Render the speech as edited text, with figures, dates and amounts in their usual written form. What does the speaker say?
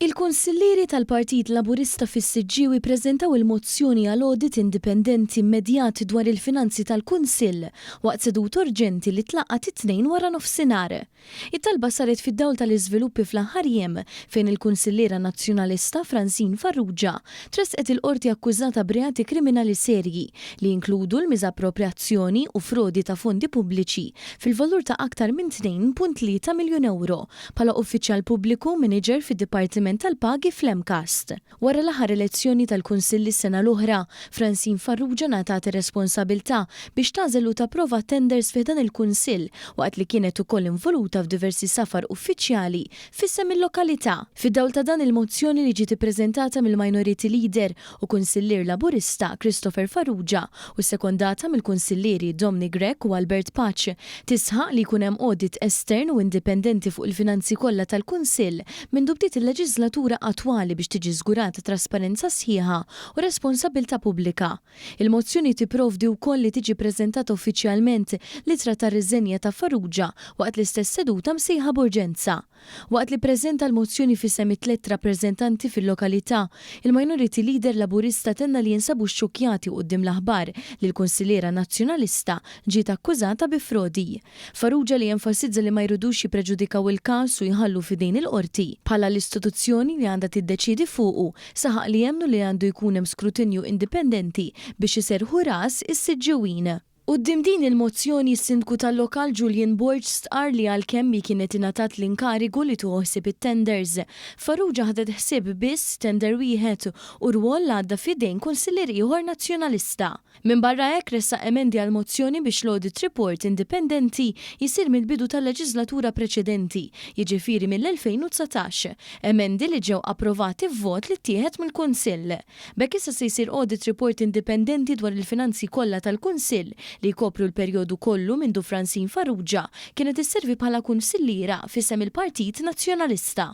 Il-Kunsillieri tal-Partit Laburista fis-Siġġiewi ppreżentaw il-mozzjoni għal audit indipendenti immedjat dwar il-finanzi tal-Kunsill waqt seduta urġenti li tlaqqgħet it-Tnejn waranofsinhar. It-talba saret fid-dawl tal-iżviluppi fl-aħħar jiem fejn il-Kunsilliera Nazzjonalista Francine Farrugia tressqet il-Qorti akkużata b'reati kriminali serji li jinkludu l-miżapproprjazzjoni u frodi ta' fondi pubbliċi fil-valur ta' aktar minn 2.3 miljun ewro bħala uffiċjal pubbliku manager fid-Dipartiment tal-Pagi fl-MCAST. Wara l-aħħar elezzjoni tal-Kunsilli s-sena l-oħra, Francine Farrugia ngħatat ir-responsabilità biex tagħżel u tapprova t-tenders fi ħdan il-Kunsill waqt li kienet ukoll involuta f'diversi safar uffiċjali f'isem il-lokalità. Fid-dawl ta' dan il-mozzjoni li ġiet ippreżentata mill-Minority Leader u Kunsillier Laburista Christopher Farrugia u ssekondata mill-Kunsillieri Dominic Grech u Albert Pace, tisħaq li jkun hemm audit estern u indipendenti fuq il-finanzi kollha tal-Kunsill mindu bdiet il-leġiżlatura attwali biex tiġi żgurata trasparenza sħiħa u responsabbiltà pubblika. Il-mozzjoni tipprovdi wkoll li tiġi ppreżentata uffiċjalment l-ittra ta' riżenja ta' Farrugia waqt l-istess seduta msejħa b'urġenza. Waqt li ppreżenta l-mozzjoni f'isem it-tlett rappreżentanti fil-lokalità, il-Minority Leader Laburista tenna li jinsabu xxukkjati quddiem l-aħbar li l-Kunsilliera Nazzjonalista ġiet akkużata bi frodi. Farrugia li enfasizza li ma jridux jippreġudikaw il-każ u jħallu f'idejn il-Qorti, bħala l-istituzzjoni li għandha tiddeċiedi fuqu, saħaq li jemmnu li għandu jkun hemm skrutinju indipendenti biex iserrħu ras is-Siġġiwin. Quddiem din il-mozzjoni s-Sindku tal-lokal Julian Borg stqarr li għalkemm hi kienet ingħatat l-inkarigu li tieħu ħsieb it-tenders, Farrugia ħadet ħsieb biss tender wieħed u rwol għadda f'idejn kunsillier ieħor Nazzjonalista. Minbarra hekk ressaq emendi għall-mozzjoni biex l-audit report indipendenti jsir mill-bidu tal-leġiżlatura preċedenti, jiġifieri mill-2019, emendi li ġew approvati f'vot li ttieħed mill-Kunsill. B'hekk issa se jsir audit report indipendenti dwar il-finanzi kollha tal-Kunsill li jkopru l-perjodu kollu mindu Francine Farrugia kienet isservi bħala kunsilliera f'isem il-Partit Nazzjonalista.